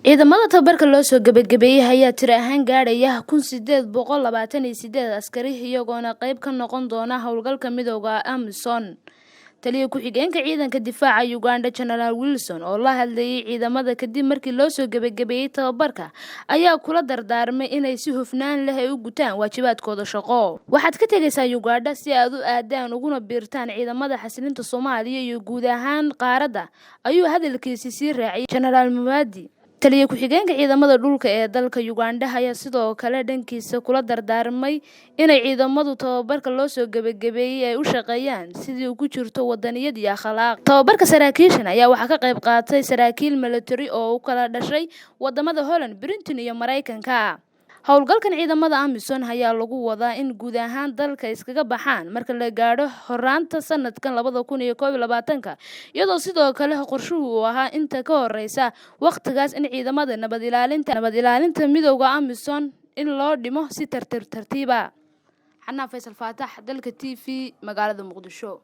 Ciidamada tababarka loo soo gebagabeeyey ayaa tiro ahaan gaadhaya 1828 askari, iyagoona qayb ka noqon doona howlgalka midooda AMISOM. Taliya ku-xigeenka ciidanka difaaca Uganda, Genaraal Wilson, oo la hadlayay ciidamada kadib markii loo soo gebagabeeyey tababarka, ayaa kula dardaarmay inay si hufnaan leh ay u gutaan waajibaadkooda shaqo. Waxaad ka tegaysaa Uganda si aad u aadaan uguna biirtaan ciidamada xasilinta Soomaaliya iyo guud ahaan qaaradda, ayuu hadalkiisi sii raaciyay Genaraal Mawadi. Taliya ku-xigeenka ciidamada dhulka ee dalka Uganda ayaa sidoo kale dhankiisa kula dardaarmay inay ciidamadu tababarka loo soo gebagabeeyey ay u shaqeeyaan sidii ugu jirto wadaniyad iyo akhlaaq. Tababarka saraakiishan ayaa waxaa ka qayb qaatay saraakiil milatari oo u kala dhashay wadamada Holland, Britain iyo Maraykanka. Howlgalkan ciidamada AMISOM ayaa lagu wadaa in guud ahaan dalka iskaga baxaan marka la gaadho horaanta sanadkan 2021-ka, iyadoo sidoo kale qorshuhu uu ahaa inta ka horeysa wakhtigaas in ciidamada nabad ilaalinta midooda AMISOM in loo dhimo si tartiib tartiiba. Xanaan Faysal Faatax, Dalka TV, magaalada Muqdisho.